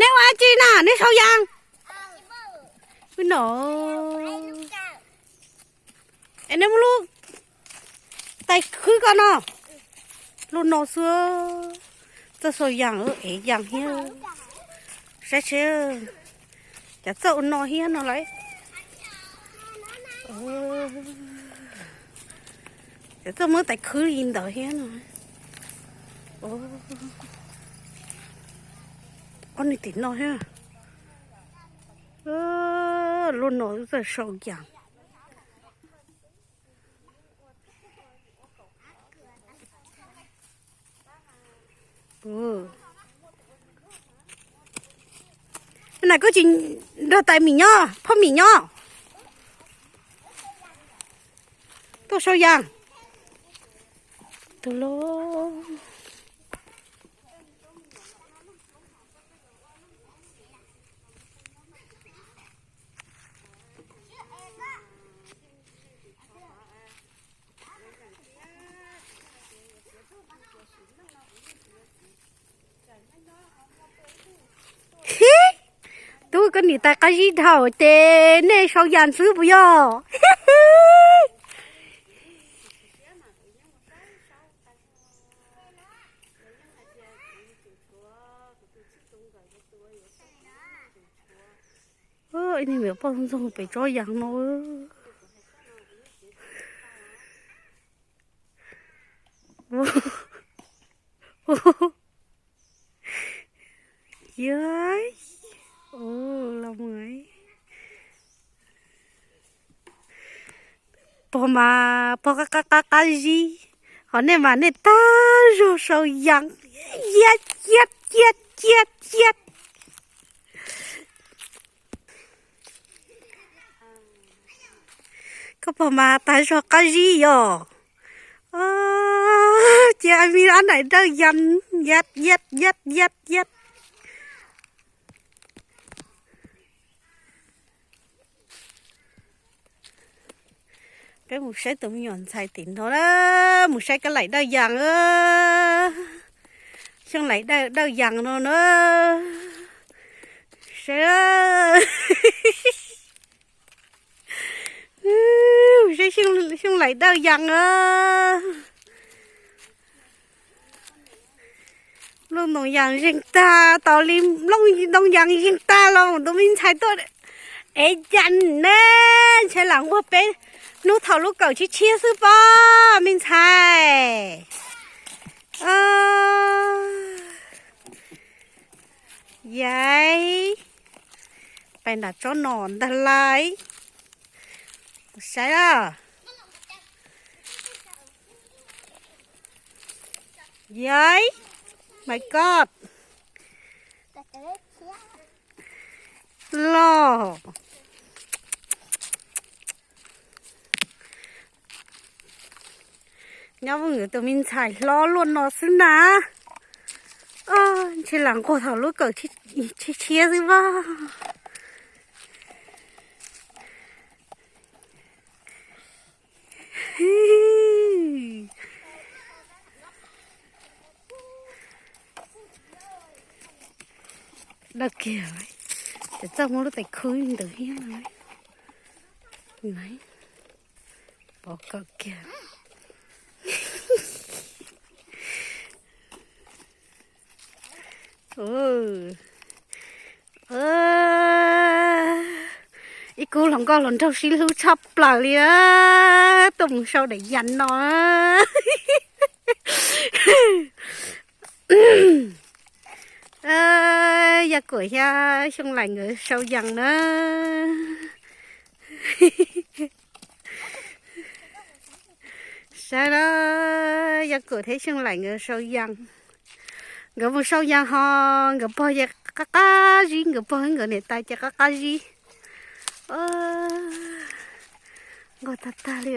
Neb ua dab tsi na, neb sau yas? No, es neb muab lub tais khwb ko no, luaj no xwb, txawj sau yas, ev yas thiab. Saib seb, cas txawj ua no thiab no lauj. Cas txawj muab tais khwb li ntawd thiab no. Ob niag tim no thiab. Luaj no txawj sau yas. Na koj tsis nrog tais mim nyob, phoj mim nyob, tuaj sau yas. Tus lauj. Tub, koj niam tais qab zib dhau ces nej sau yas xwb puas yog? Ib niag me poj ntxoog pem tsob yas no. Yog, los mus, pog mas pog qab qab qab zib, ho nej mas nej tag zog sau yas, yas, yas, yas, yas. Koj pog mas tag zog qab zib yog. Ces a mi ab naim dawj yas, yas, yas, yas, yas. Peb mus saib tus me nyuam ntxhais tim no na, mus saib koj laim dawj yas. Xyoo laim dawj dawj yas no na. Saib, saib xyoo laim dawj yas a. Nplooj ntoo yas zeeg tag, tos li nplooj ntoo yas zeeg tag los tus me ntxhais tuaj ev yas ne. Ntshai lam nquag peb hnub thaum lub kawm tshiab tshiab xwb pob me ntxhais. Yaiv, pais nram tsob no ntag lauj. Saib a. Yaiv, my God. Los. Nyob mus tus me ntxhais hlob luaj no xwb na. Ntshe lam nquag thaum lub kawm tshiab tshiab xwb vaj. Dawb kiag, ces txawj muab lub tais khwb ntawd thiab. Pov kawm kiag. Ib kub hluas nkauj hluas nraug sib hlub tshaj plaws li, tuaj mus sau daim yas no. Yaj Kuam thiab Xyooj Laim nkawd sau yas na. Saib na, Yaj Kuam thiab Xyooj Laim nkawd sau yas. Nkawd mus sau yas ho nkawd pog ces qab qab zib, nkawd pog nkawd niam tais ces qab qab zib. Nquag tag tag li.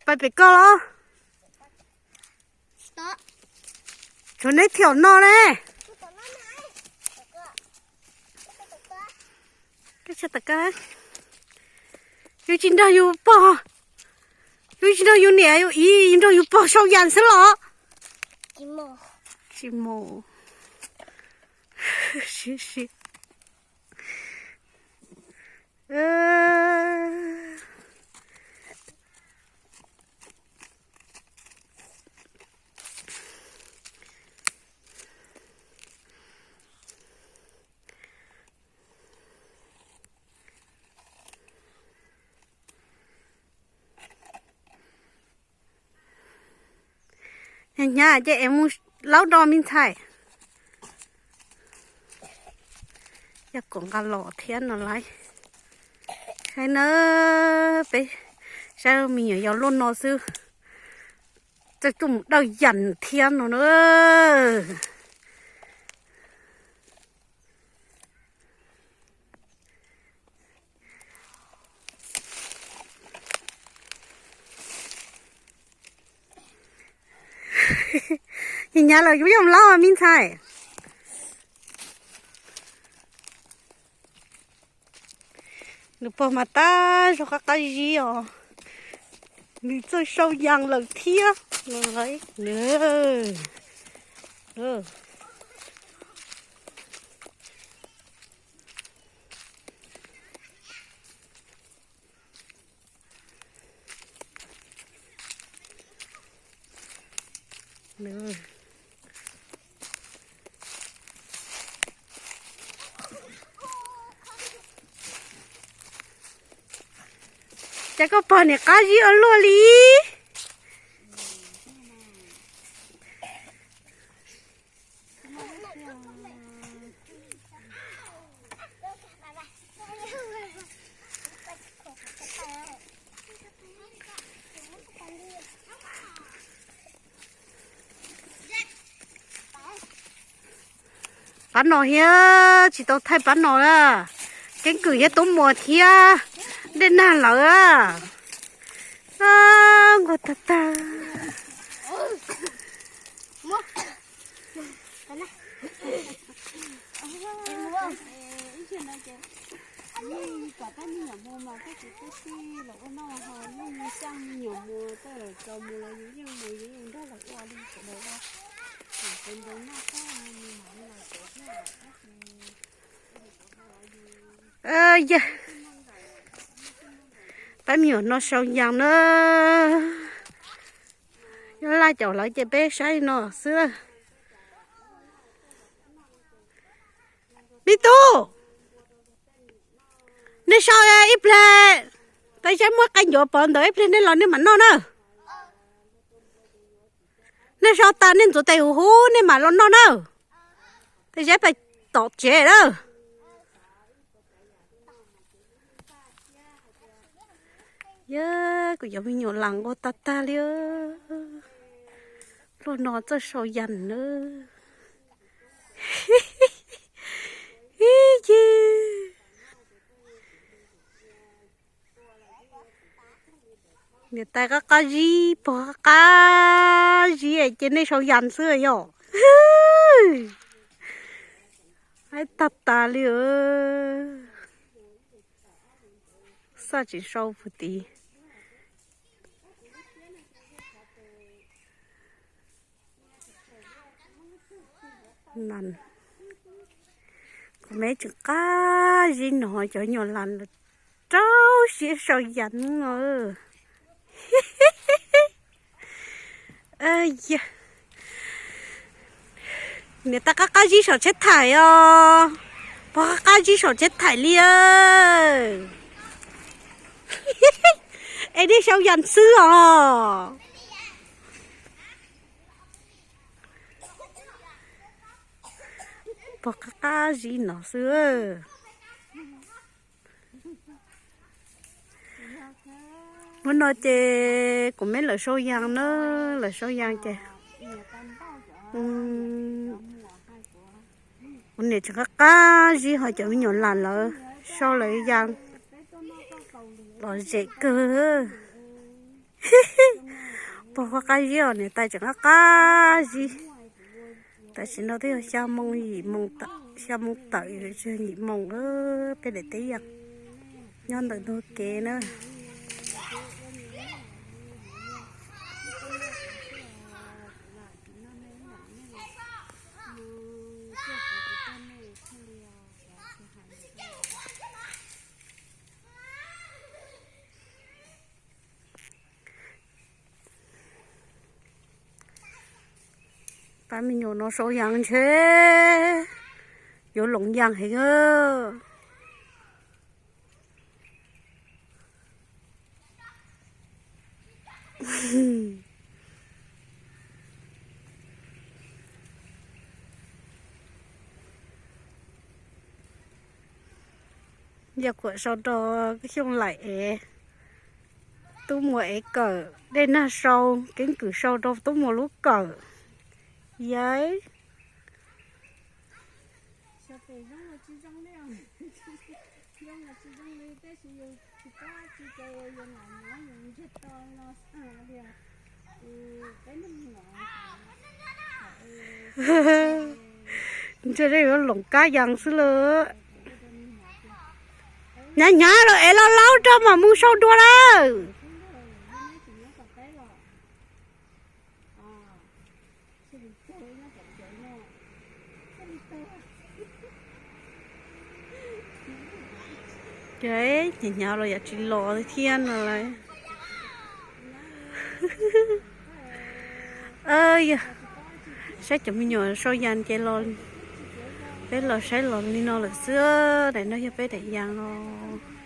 Pais pem koj los? Tshuav neb thiam no ne. Yus tsis nrog yus pog. Twb tsis nrog yus niam yus txiv, nrog yus pog sau yas xwb los? Tsis mus. Sib sib. Hnyav hnyav ces es mus laub do me ntxhais. Yog kom nqa los thiab no lawm. Saib na, peb saib me nyuam yaus luaj no xwb, txawj tuaj mus dawj yas thiab no na. Hnyav hnyav los yuav mus laub me ntxhais. Nws pog mas tab zog qab qab zib os. Nws txawj sau yas lawm thiab. Cas koj pog niam qab zib ua luaj li. Pab no thiab tsis tau thaij pab no na. Keeb kwm thiab tub muas thiab dej nag lawm. Nquag tag tag. Yog pab me nyuam no sau yas na. Nyob laj caum lawv ces peb saib no xwb. Me tub, nej sau ib pliag, tab sis muab qe ncuav pov ntawd ib pliag nej los nej mam noj na. Nej sau tas nej ntxuav tes huv huv nej mam los noj na. Tej zeb pais tom tsev lawm. Yog kuv cov me nyuam las nquag tag tag li. Luaj no txawj sau yas na. Ib yig. Niam tais qab qab zib, pog qab qab zib ces nej sau yas xwb yom. Aib tag tas li. Xaj tsis sau puag tid. Kuv me tseem qab zib no cov nyuam las rau siab sau yas no. Niam tais qab qab zib saum tsheb thaim os. Pog qab qab zib saum tsheb thaim li. Es nej sau yas xwb os. Pog qab qab zib no xwb. Hnub no ces kuv me lawv sau yas na, lawv sau yas ces kuv niam tseem qab qab zib ho cov me nyuam las lawv sau lawv yas lom zem kawg. Pog qab qab zib os, niam tais tseem qab qab zib. Tam sim no twb yog xya moo yim moo tawm, xya moo tawm yim moo, peb daim teb yog nyob ntawm ntug kev na. Pab me nyuam no sau yas ntshe yuav loov yas heev. Yog kuam sau rau Xyooj Laim es Tub Muas ev kawm, Dej Nag sau, Keeb Kwm sau rau Tub Muas lub kawm. Yawg. Ntshe yuav loov kab yas xwb lawm. Hnyav hnyav los es laus laus rau mam mus sau dua lawm. Ces hnyav hnyav los yam tsis los thiab no lawm. Yog saib cov me nyuam sau yas ces los, peb los saib los li no lawm xwb, daim no yog peb daim yas os.